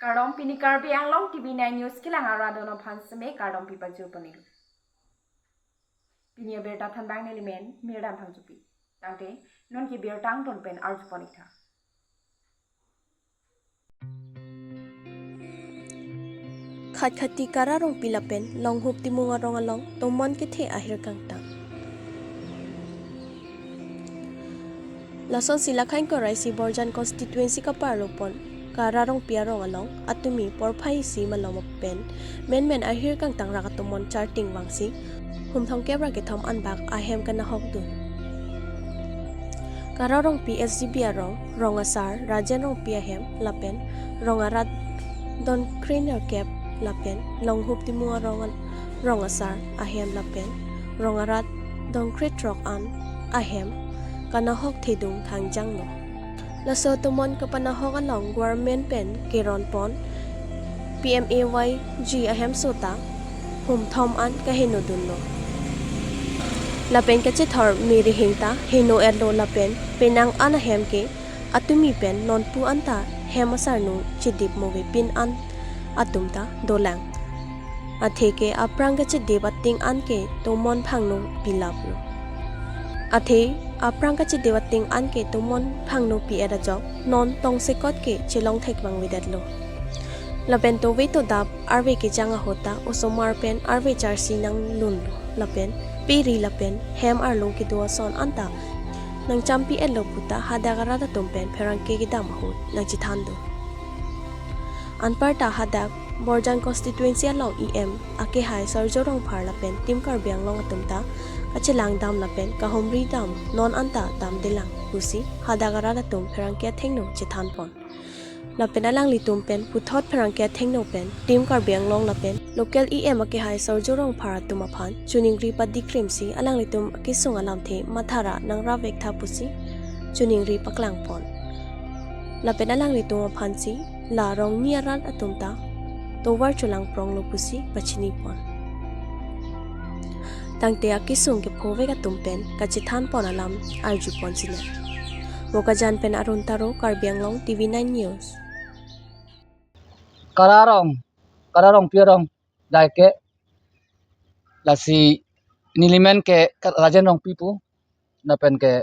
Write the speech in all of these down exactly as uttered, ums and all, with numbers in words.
Kardom, pini Karbi Anglong T V nine News kelang arat atum aphan seme kardom pipajir ponlo. Pini abirta thanbang nelimen Mirdan Phangchopi. Tangte non ke birta angton pen arju pon-ik tha. Khatkhati Kara Rongpi lapen Longhup Timung arong along tomon kethe ahir kangtang. Lasonsi lakhai ingkoi ra isi Borjan constituency kaparlo pon Kara Rongpi arong along atumi porphai isi malom pen menmen ahir kangtang rak atomon charting vangsi hum thomkep ra kethom anbak ahem kanahok dun. Kara Rongpi S G B arong, rong asar Rajen Rongpi ahem lapen rong arat donkre nerkep lapen Longhup Timung arong al-, rong asar ahem lapen rong arat donkre throk an ahem kanahok thedung thangjanglo. Laso atomon kapanahok along government pen keron pon P M A Y G ahemso ta hum thom an kaheno dunlo. Lapen kachethor me rihing ta heno-etlo lapen penang an ahem ke atumi pen nonpu anta hem asarnu chedip movepin an atum ta dolang. Athe ke aphrang kachedip ating an ke tomon phangno pilaplo. Athe aphrang kachedip ating an ke tomon phangno pi-et ajok non tongsekot ke chelong thek vangvedetlo. Lapen tove todap arve kejang ahut ta osomar pen arve charsi nanglunlo. Lapen peri lapen hem arlo kedo ason anta nangchampi-etlo puta hadak arat atum pen pherangke kedam ahut nangchethan do. Anparta hadak Borjan constituency along E M akehai Surjya Rongphar lapen Team Karbi Anglong atum ta kachelang dam lapen kahumri dam non anta damdelang pusi hadak arat atum pherangke athengno chethan pon. Lapen alanglitum pen puthot pherangke athengno pen Team Karbi Anglong lapen local E M akehai Surjya Rongphar atum aphan choningri padikrimsi alanglitum akesung alamthe mathara nangrap-vek tha pusi choningri paklang pon. Lapen alanglitum aphansi la rongni arat atum ta tovar cholangpronglo pusi pachini pon. Tangte akesung kephovek atum pen kachethan pon alam arju ponsinang. Bokajan pen Arun Taro, Karbi Anglong T V nine News. Kara Rong, Kara Rongpi arong, dai ke lasi nelimen ke Rajen Rongpi pu, lapen ke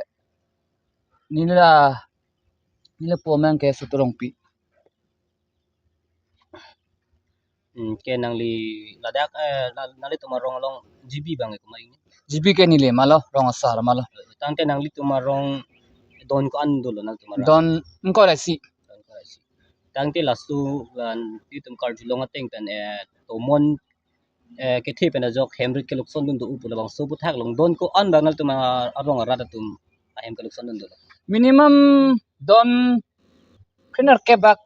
neli la, neli lapu amang ke Sutu Rongpi. Hmm, ke nangli ladak, eh, na-, nanglitum arong along G B abang ke komat ini? G B ke neli malo, rong asar malo. Tangte nanglitum arong don ko-an dolo nangtum arong? Don ingkoi ra isi. Don ingkoi ra isi. Tangte laso, ah, itum karjulong ateng pen, eh, tomon, eh, kethe pen ajok hem rit kelukson dun do-o pu labangso aputhak along don ko-an abang nangtum a-, arong arat atum ahem kelukson dun dolo? Minimum don kre nerkep bak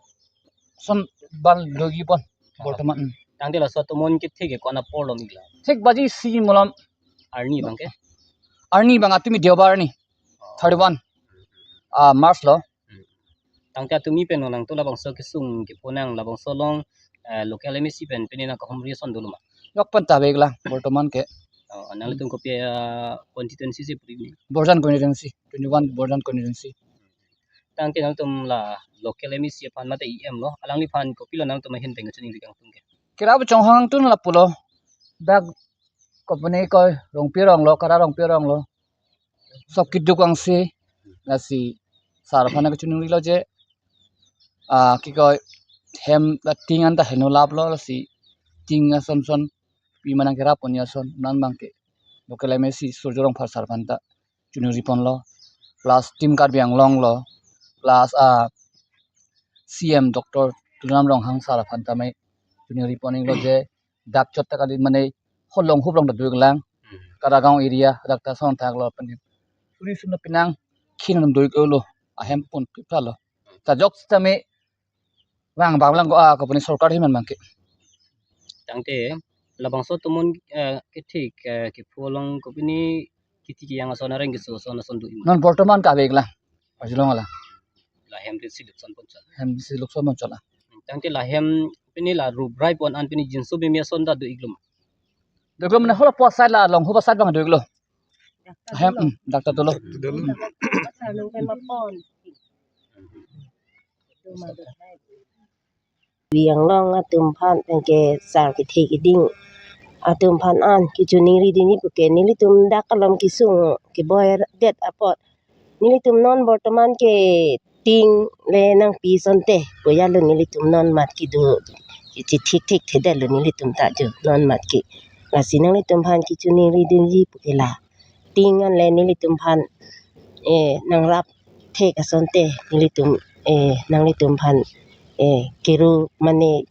ason bal doji pon bortoman. Hmm. Tangte laso tomon kethe ke ko-an apor lo me-iklang? Thik baji isi malom. Arni abang ke? Arni abang, atumi Deobar arni. Oh. Thirty-one, ah, March lo. Hmm. Tangte atumi pen nangtum labangso kesung keponang labangso along, eh, local M A C pen pini nangkahumri ason dolo ma? Jokpon ta ave-iklang bortoman ke. Oh, nanglitum kopi, eh, constituency si puri ni? Borjan constituency, twenty-one Borjan constituency. Tangte nangtum la local M A C aphan mate E M lo, alangliphan kopilo nangtum ahin pen kachoningri kangtung ke? Kira bu chonghang tun lapulo. Dak kopine koi Rongpi arong lo, Kara Rongpi arong lo. Sok keduk angse, lasi sar aphan kachoningri lo je, ah, kikoi hem la ting anta heno laplo, lasi ting ason son pi manang kerap pon ason, non abang ke local M A C Surjya Rongphar sar aphan ta choningri ponlo, plus Team Karbi Anglong lo, plus, ah, C M Doctor Tuliram Ronghang sar aphan ta mai choningri pon-iklo je dak chot ta kali mane holong huplong ta do-iklang. Hmm. Karagaon area dak ta ason thaklo pen suri suna pinang khin dam do-iklo, ahem pon pipra lo. Ta jok sitame vang bang lang ko, ah, kopine sorkar ahin abang ke. Tangte labangso tomon, eh, kethe, eh, kepho along kopine kethe kejang ason areng keso ason ason do-ik ma? Non bortoman ke ave-iklang. Pajulong ala. La hem rit si lukson pon chot. Hem rit si lukson pon chot la. Tangte la hem pini la rubrai pon an pini jinso bimi ason ta do-iklo ma? Do-iklo mane holo po side la Longhup a side abang do-iklo. Hem, hmm, dak ta dolo. Dolo. Sarnung pen mapon. Itu mah do-ik. Karbi Anglong atum aphan, anke sar kethe keding atum aphan an kechiningri dunji puke nelitum dak alom kesung keboi det apot nelitum non bortoman ke ting le nangpi asonte, koyalo nelitum non mat kedo, kechethik thik thedetlo nelitum ta jo non mat ke. Lasi nanglitum aphan kechiningri dunji puke la ting an le nelitum aphan, eh, nangrap thek asonte nelitum, eh, nanglitum aphan, eh, kero mane,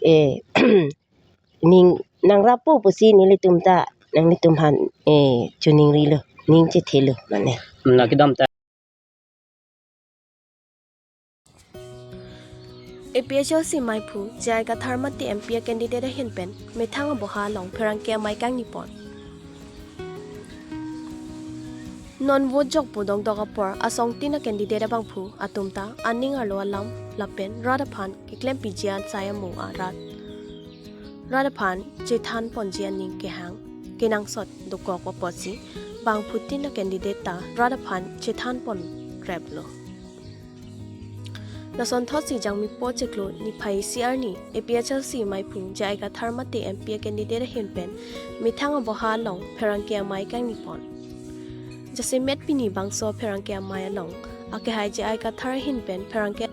eh, ning nangrapo pusi nelitum ta nanglitum aphan, eh, chiningrilo, ning chethelo mane. Na kedam ta. A P H L C maiphu J I Kathar mate M P a candidate ahin pen methang aboha along pherangke amei kangni pon. Non vote jokpo dongdok apor asong tin a candidate abangphu atum ta aning arlo alam lapen rat aphan keklempiji asai amo arat rat aphan chethan ponji aning kehang kenangsot dokok apotsi bangphutin a candidate ta rat aphan chethan ponreplo. Lasonthotsi Jangmipo chiklo niphai isi arni A P H L C maiphu J I Kathar mate M P a candidate ahin pen methang aboha along pherangke amei kangni pon. Jasemet pini bangso pherangke amei along akehai J I Kathar ahin pen pherangke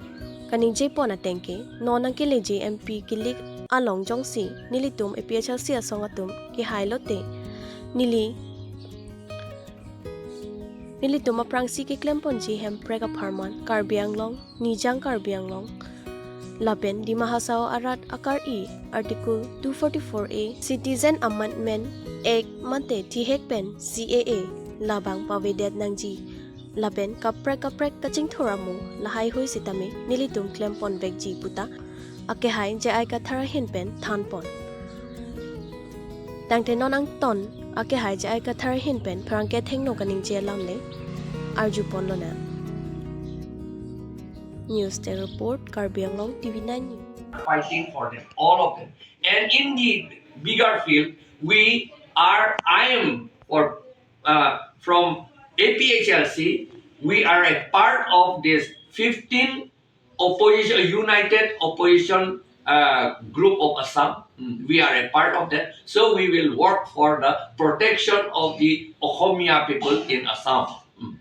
kaningje pon ateng ke non nangkeleji M P kilik along jongsi nelitum A P H L C asong atum kehai lote neli nelitum aphrangsi keklem ponji Hemprek apharman Karbi Anglong, Nijang Karbi Anglong lapen Dima Hasao arat akar-i Article two forty-four A, Citizen Amendment Act mate thihek pen C A A labang pavedet nangji lapen kaprek kaprek kachingthur amo lahaihui sitame nelitum klem ponvekji puta akehai J I Kathar ahin pen than pon. Tangte non angton akehai J I Kathar ahin pen pherangke athengno kaningje alam le arju ponlonang. News Desk Report, Karbi Anglong T V nine News. Fighting for them, all of them. And in the bigger field, we are, I am for, uh, from A P H L C, we are a part of this fifteen opposition, united opposition, uh, group of Assam. Mm, we are a part of that. So we will work for the protection of the Ohomia people in Assam. Mm.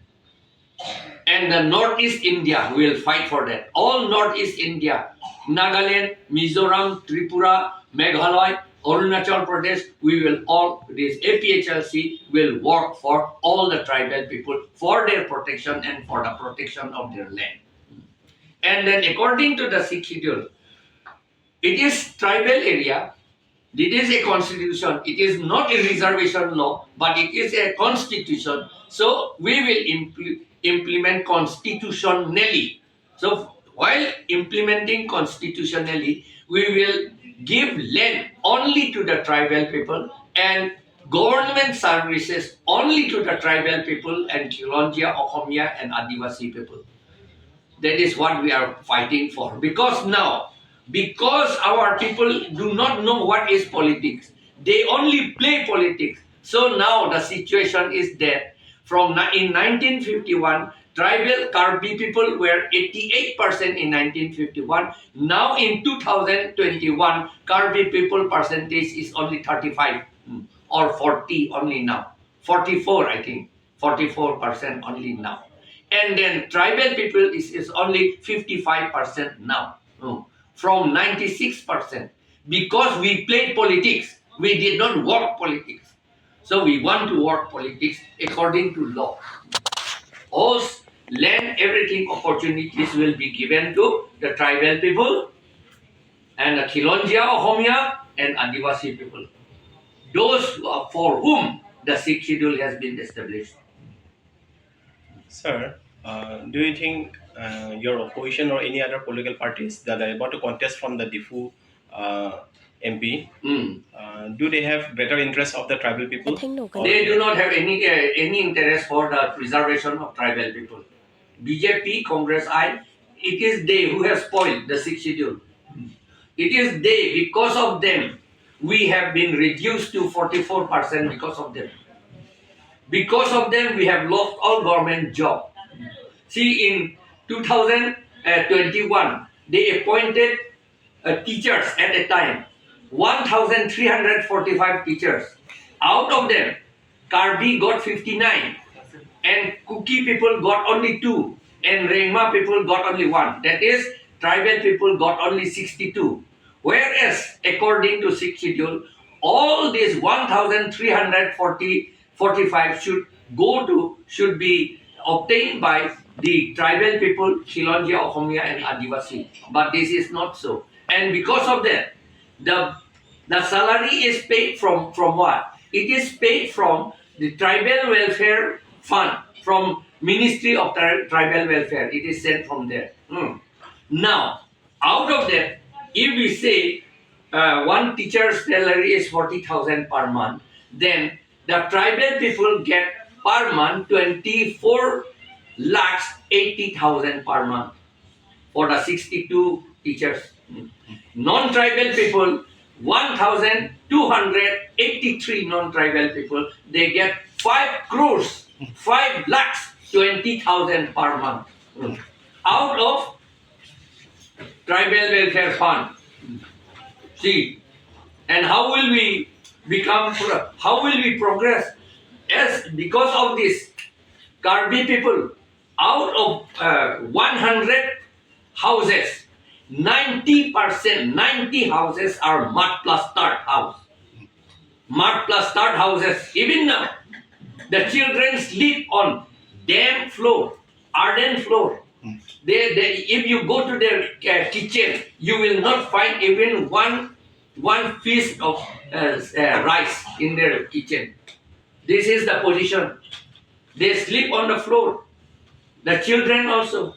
And the Northeast India will fight for that. All Northeast India, Nagaland, Mizoram, Tripura, Meghalaya, Arunachal Pradesh, we will all, this A P H L C will work for all the tribal people for their protection and for the protection of their land. And then according to the Sixth Schedule, it is tribal area, it is a constitution, it is not a reservation law, but it is a constitution. So we will impl-, implement constitutionally. So while implementing constitutionally, we will give land only to the tribal people and government services only to the tribal people and Khilonjia, Ohomia and Adivasi people. That is what we are fighting for. Because now, because our people do not know what is politics, they only play politics. So now the situation is that from ni-, in nineteen fifty-one, tribal Karbi people were eighty-eight percent in nineteen fifty-one. Now in two thousand twenty-one, Karbi people percentage is only thirty-five, hmm, or forty only now. Forty-four, I think. Forty-four percent only now. And then tribal people is, is only fifty-five percent now. Hmm. From ninety-six percent. Because we played politics, we did not work politics. So we want to work politics according to law. All s-, land, everything, opportunities will be given to the tribal people and the Khilonjia, Ohomia and Adivasi people. Those who are, for whom the Sixth Schedule has been established. Sir, uh, do you think, uh, your opposition or any other political parties that are about to contest from the Diphu, uh, M P, Hmm. uh, do they have better interest of the tribal people? Athengno kan. They do not have any, uh, any interest for the preservation of tribal people. B J P, Congress, I, it is they who have spoiled the Sixth Schedule. It is they, because of them, we have been reduced to forty-four percent because of them. Because of them, we have lost all government job. See, in two thousand twenty-one, they appointed uh, teachers at a time, one thousand three hundred forty-five teachers. Out of them, Karbi got fifty-nine, and Kuki people got only two, and Rengma people got only one. That is, tribal people got only sixty-two. Whereas, according to Sixth Schedule, all these one thousand three hundred forty, forty-five should go to, should be obtained by the tribal people, Khilonjia, Okhomia, and Adivasi. But this is not so. And because of that, the, the salary is paid from, from what? It is paid from the tribal welfare fund, from Ministry of Tri-, Tribal Welfare. It is sent from there. Hmm. Now, out of that, if we say, uh, one teacher's salary is forty thousand per month, then the tribal people get per month twenty-four lakhs eighty thousand per month for the sixty-two teachers. Non-tribal people, one thousand two hundred eighty-three non-tribal people, they get five crores, five lakhs twenty thousand per month. Out of tribal welfare fund. See, and how will we become, pro-, how will we progress? As because of this, Karbi people, out of, uh, one hundred houses, ninety percent, ninety houses are mud plastered house. Mud plastered houses. Even now, the children sleep on damp floor, earthen floor. They, they, if you go to their, uh, kitchen, you will not find even one, one piece of, uh, uh, rice in their kitchen. This is the position. They sleep on the floor. The children also.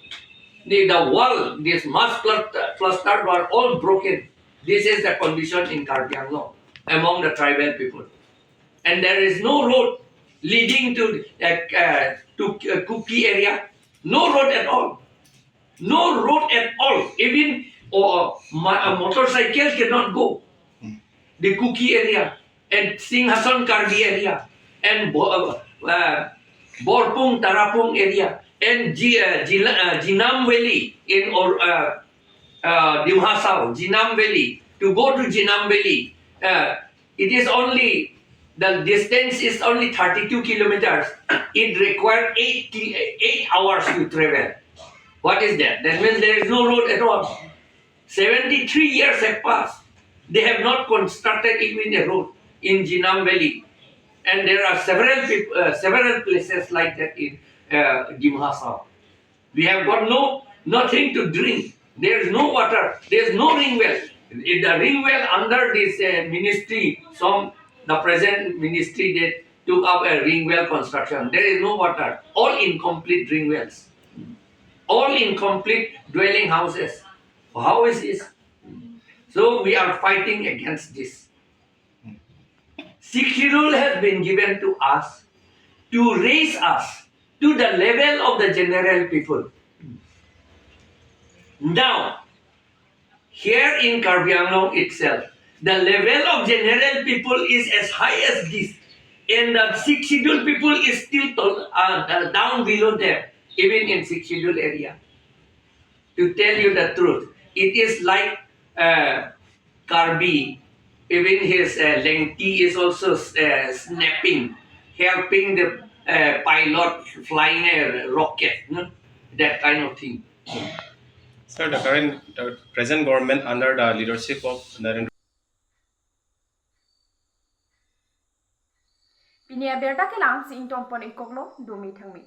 The, the wall, this mud plas-, plastered wall, all broken. This is the condition in Karbi Anglong among the tribal people. And there is no road leading to, uh, uh, to, uh, Kuki area. No road at all. No road at all. Even, uh, my, a motorcycle cannot go. The Kuki area and Singhason Karbi area and Bo-, uh, uh, Borpung Tarapung area and Ji-, uh, Jila-, uh, Jinam Valley in or, uh, uh, Dima Hasao, Jinam Valley. To go to Jinam Valley, uh, it is only, the distance is only thirty-two kilometers. It required eight ki-, eight hours to travel. What is that? That means there is no road at all. Seventy-three years have passed. They have not constructed even a road in Jinam Valley. And there are several peop-, uh, several places like that in, uh, Dima Hasao. We have got no, nothing to drink. There is no water. There is no ring well. In the ring well under this, uh, ministry, some, the present ministry, they took up a ring well construction. There is no water. All incomplete ring wells. All incomplete dwelling houses. How is this? So we are fighting against this. Sixth Schedule has been given to us to raise us to the level of the general people. Now, here in Karbi Anglong itself, the level of general people is as high as this, and the Sixth Schedule people is still tol-, uh, down below them, even in Sixth Schedule area. To tell you the truth, it is like, uh, Karbi, even his, uh, Lengti is also, uh, snapping, helping the, uh, pilot flying a rocket, no? That kind of thing. Sir, the current, the present government under the leadership of Narendra Pini abirta kelang si ingtonpon ikoklo, dumi thangmi.